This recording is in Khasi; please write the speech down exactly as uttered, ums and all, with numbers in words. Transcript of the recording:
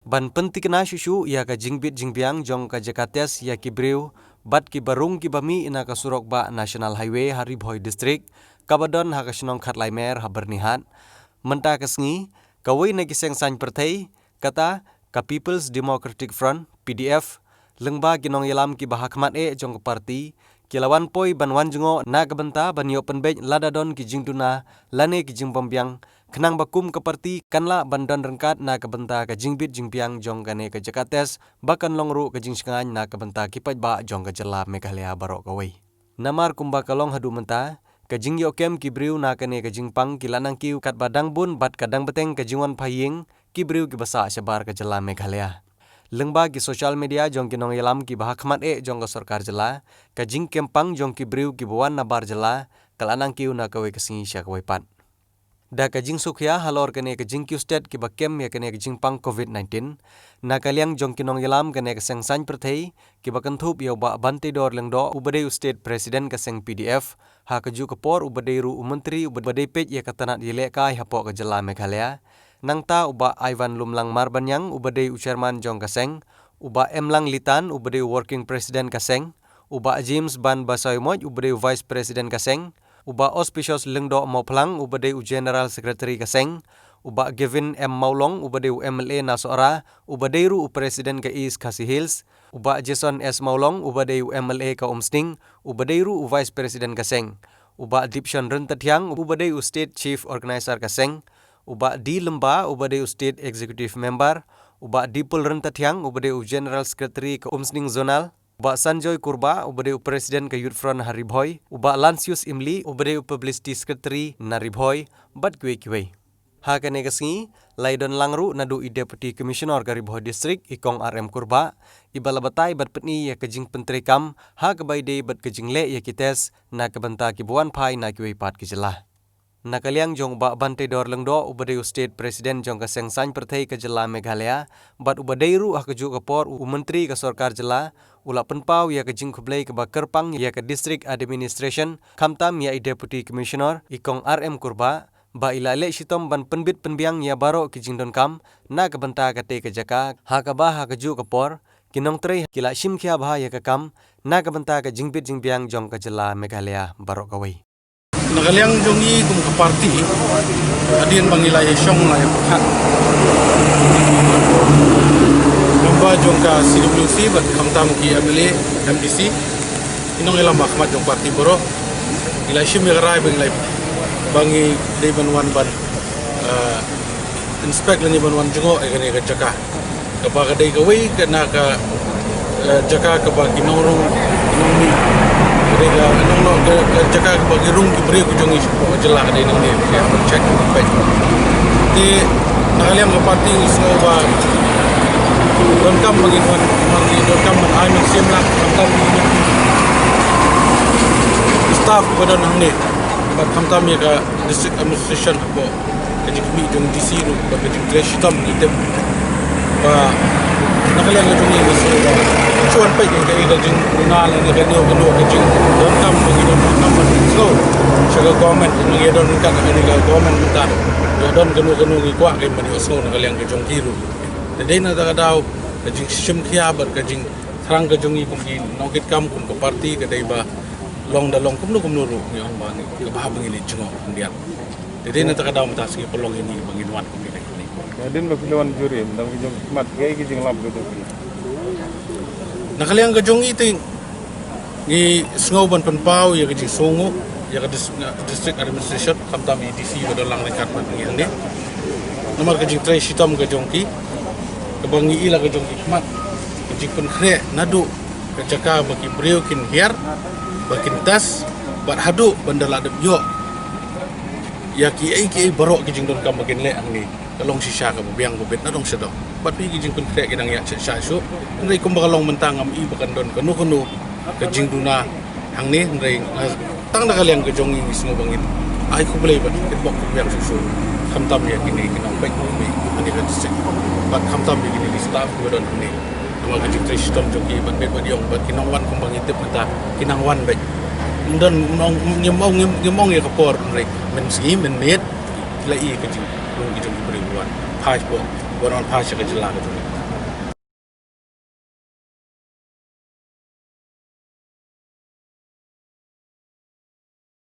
Ban pyntikna shuh shuh ïa ka jingbit jingbiang jong ka jaka test ïa ki briew bad ki barung ki ba mih na ka surok bah National Highway ha Ri Bhoi District, kaba don ha ka shnong Khatlaimer ha Byrnihat. Mynta ka sngi, kawei na ki seng saiñ pyrthei, kata ka People's Democratic Front, P D F, lyngba ki nongïalam ki ba ha khmat eh jong ka parti, ki la wan poi ban wan jngoh na ka bynta ban ïoh pynbeit lada don ki jingduna lane ki jingbymbiang, khnang ba kum ka parti kan lah ban don ryngkat na ka bynta ka jingbit jingbiang jong kane ka jaka test, ba kan long ruh ka jingshngaiñ na ka bynta ki paidbah jong ka jylla Meghalaya baroh kawei. Namar kumba ka long haduh mynta, ka jingïoh kem ki briew na kane ka jingpang ki la nang kiew katba dang bun bad ka dang bteng ka jingwan phai ïing ki briew ki ba sah shabar ka jylla Meghalaya. Lyngba ki social media jong ki nongïalam ki ba ha khmat eh jong ka sorkar jylla, ka jingkem pang jong ki briew ki ba wan nabar jylla, ka la nang kiew na kawei ka sngi sha kawei pat. Da ka jingsuk ïa halor kane ka jingkiew stet ki ba kem ïa kane ka jingpang covid nineteen, na ka liang jong ki nongïalam kane ka seng saiñ pyrthei, ki ba kynthup ïa u Bah Banteidor Lyngdoh, u ba dei u State President ka seng P D F, ha kajuh ka por u ba dei ruh u Myntri u ba dei peit ïa ka tnat ïalehkai hapoh ka jylla Meghalaya. Nangta u Bah Ivan Lumlang Marbaniang u ba dei u Chairman jong ka seng, u Bah Emlang Litan u ba dei u Working President ka seng, u Bah James Ban Basaiawmoit u ba dei u Vice President ka seng, u Bah Auspicious Lyngdoh Mawphlang u ba dei u General Secretary ka seng, u Bah Gavin M Mawlong u ba dei u M L A na Sohra, u ba dei ruh u President ka East Khasi Hills, u Bah Jason S Mawlong u ba dei u M L A ka Umsning, u ba dei ruh u Vice President ka seng, u Bah Dipshon Ryntathiang u ba dei u State Chief Organizer ka seng, u Bah D Lymba u ba dei u State Executive Member, u Bah Dipul Ryntathiang u ba dei u General Secretary ka Umsning Zonal, u Bah Sanjoy Kurbah u ba dei u President ka Youth Front ha Ri Bhoi, u Bah Lansius Imli u ba dei u Publicity Secretary na Ri Bhoi, bad kiwei kiwei. Ha kane ka sngi, la ïadon lang ruh naduh i Deputy Commissioner ka Ri Bhoi District, i Kong R M Kurbah, i ba la batai bad pyni ïa ka jingpyntreikam ha kaba ïadei bad ka jingleh ïa ki test na ka bynta ki ba wan phai na kiwei pat ki jylla. Na ka liang jong u Bah Banteidor Lyngdoh u ba dei u State President jong ka seng saiñ pyrthei ka jylla Meghalaya, bad u ba dei ruh ha kajuh ka por u Myntri ka sorkar jylla, u la pynpaw ïa ka jingkhublei kaba kyrpang ïa ka District Administration, khamtam ïa i Deputy Commissioner, i Kong R M Kurbah, ba i la leh shitom ban pynbit pynbiang ïa baroh ki jingdonkam na ka bynta katei ka jaka, ha kaba ha kajuh ka por ki nongtrei ki la shim khia bha ïa ka kam na ka bynta ka jingbit jingbiang jong ka jylla Meghalaya baroh kawei. Na ka liang jong ngi kum ka party, hadien ba ngi la ïa shong la ïa pyrkhat, member jong ka C W C bad khamtam ki M L A, M D C, ki nongïalam ba khmat jong party baroh, ngi la shim ïa ka rai ba ngi la, ba ngi dei ban wan ban, eh, inspect lane ban wan jngoh ïa kane ka jaka. Kaba ka dei kawei ka na ka, eh, jaka kaba ki nongrung, ki nongmih, ka dei ka nongrung ka, ka jaka kaba ki rung ki briew ki jong ngi shapoh ka jylla ka dei nangne, ka dei ban check, ban peit. Te na ka liang ka party ngi sngew ba donkam ba ngin wan, ba ngin donkam ban ai mynsiem lang, donkam ba ngin staff ba don hangne, bad khamtam ïa ka district administration hapoh ka jingmih jong D C ruh bad ka jingtrei shitom ngi tip ba na ka liang ka jong ngi ngi sngew ba shu wan peit ïa ka, ïa ka jingduna lane kano kano ka jingdonkam ba ngi donkam ba ngi sngew sha ka government, ngi ïa don ryngkat ka, ka government mynta. Ïa don kano kano ngi kwah ka ban ïohsngew na ka liang ka jong ki ruh. Te dei na kata ka daw ka jingshim khia bad ka jingthrang ka jong ngi kum ki nongkitkam kum ka party ka dei ba long da long kumno kumno ruh ngi ong ba ngi ka bha ba ngi leit jngoh khyndiat. Te dei na kata ka daw mynta sngi pynlong ïa ngi ba ngin wan kum kine. Hadien ba phi la wan juri, mynta ki jong khmat, kaei ki jinglap ki jong phi? Na ka liang ka jong ngi te ngi sngew ban pynpaw ïa ka jingsngewnguh ïa ka dis-, na district administration, khamtam i D C ba don lang ryngkat bad ngi hangne. Namar ka jingtrei shitom ka jong ki, kaba ngi i la ka jong ki khmat, ka jingpynkhreh naduh ka jaka ba ki briew kin hiar, ba kin test, bad haduh ban da la dep ïoh ïa kiei kiei baroh ki jingdonkam ba kin leh hangne. Ka long shisha kaba biang ba bit na dong sha dong. Bad phi ki jingpynkhreh ki dang ïaid shisha shuh. Hynrei kumba ka long mynta ngam i ba kan don kano kano ka jingduna hangne, hynrei, eh, tang na ka liang ka jong ngi ngi sngew ba ngin ai khublei bad kitbok kitbiang shuh shuh. Khamtam ïa kine ki nongpeit nongmih hangne ka district. Bad khamtam ïa kine ki staff kiba don hangne. Namar ka jingtrei shitom jong ki bad bit bad ïong bad ki nongwan kumba ngi tip mynta ki nang wan beit. Ngim don, ngim ong, ngim, ngim ong ïa ka por, hynrei mynsngi mynmiet la i ka jingrung ka jong ki briew ba wan phai shapoh, ba wan phai sha ka jylla ka jong ngi.